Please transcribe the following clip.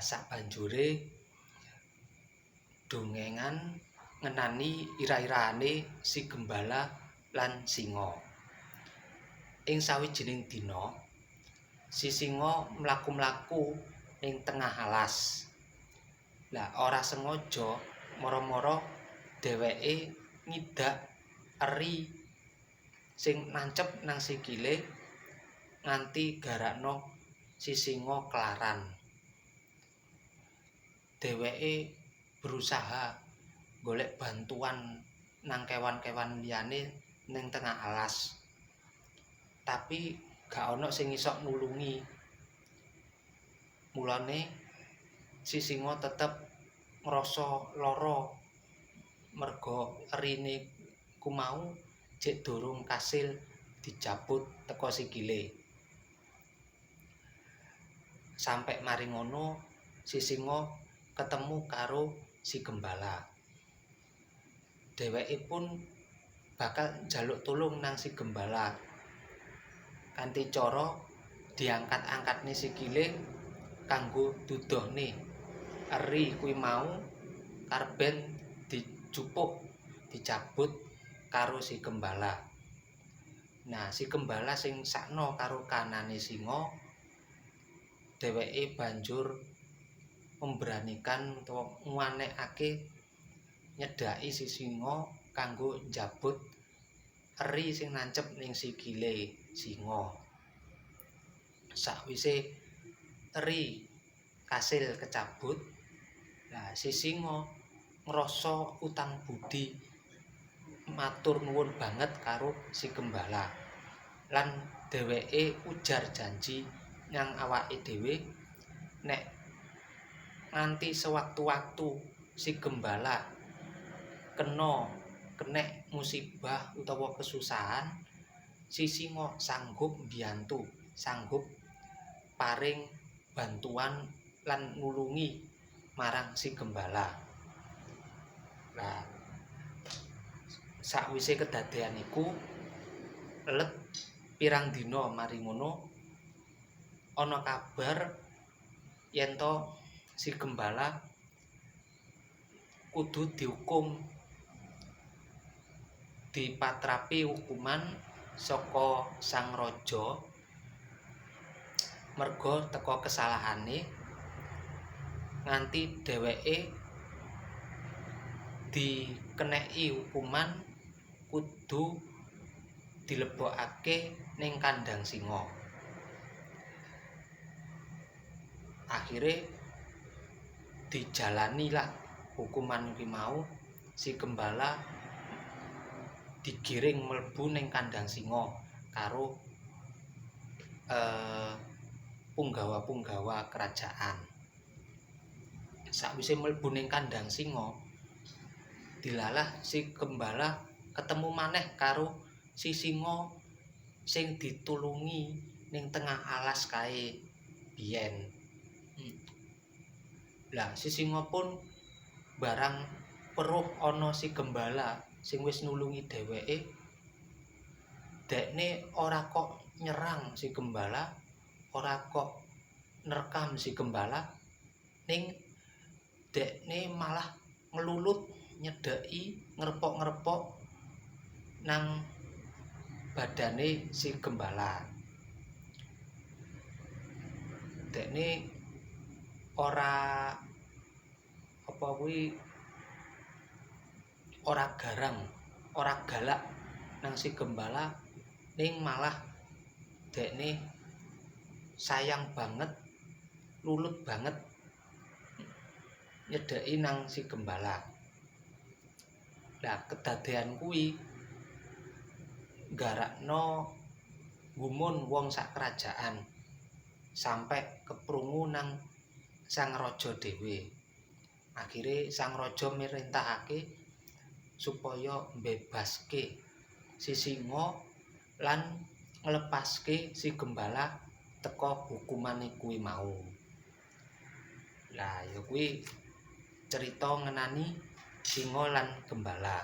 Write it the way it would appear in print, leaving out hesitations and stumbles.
Lah sabanjure dongengan ngenani ira-irane si gembala lan singa. Ing sawijining dina si singa mlaku-mlaku ning tengah alas. Lah ora sengaja mara-mara dheweke ngidak eri sing nancep nang sikile nganti garakno si singa kelaran. Dheweke berusaha golek bantuan nang kewan-kewan liyane ning tengah alas. Tapi gak ana sing iso nulungi. Mulane si singa tetep ngrasa lara merga erine ku mau jek durung kasil dicabut teka sikile. Sampe mari ngono si singa ketemu karo si gembala. Dheweke pun bakal njaluk tulung nang si gembala kanthi cara diangkat-angkatne sikile kanggo dudohne eri kuwi mau karben dijupuk dicabut karo si gembala. Nah, si gembala sing sakno karo kanane singa, dheweke banjur memberanikan utawa ngwanekake nyedhaki si singa kanggo njabut eri sing nancep ning sikile singa. Sakwise eri kasil kecabut, lah si singa ngrasa utang budi matur nuwun banget karo si gembala. Lan dheweke ujar janji nyang awake dhewe nek nganti sewaktu-waktu si gembala kenek musibah utawa kesusahan, si singa sanggup mbiyantu, sanggup paring bantuan lan nulungi marang si gembala. Lah sakwise kedadean iku let pirang dina mari ngono ana kabar yen to si gembala kudu dihukum, dipatrapi hukuman saka sang raja merga teka kesalahane nganti dheweke dikeneki hukuman kudu dilebokake ning kandhang singa. Akhire dijalani lah hukuman kuwi mau, si gembala digiring mlebu ning kandhang singa karo punggawa-punggawa kerajaan. Sakwise mlebu ning kandhang singa, dilalah si gembala ketemu maneh karo si singa sing ditulungi ning tengah alas kae biyen. Lah si singa pun barang weruh ana si gembala sing wis nulungi dheweke, dekne ora kok nyerang si gembala, ora kok nerkam si gembala, ning dekne malah nglulut nyedheki ngrepok-ngrepok nang badane si gembala. Dekne ora apa kuwi ora garang, ora galak nang si gembala, ning malah dekne sayang banget, lulut banget nyedheki nang si gembala. Lah kedadean kuwi nggarakno gumun wong sak kerajaan sampe keprungu nang sang raja dhewe. Akhire sang raja mirintahake supaya mbebaske si singa lan nglepaske si gembala teka hukumane kuwi mau. Lah ya kuwi cerita ngenani singa lan gembala.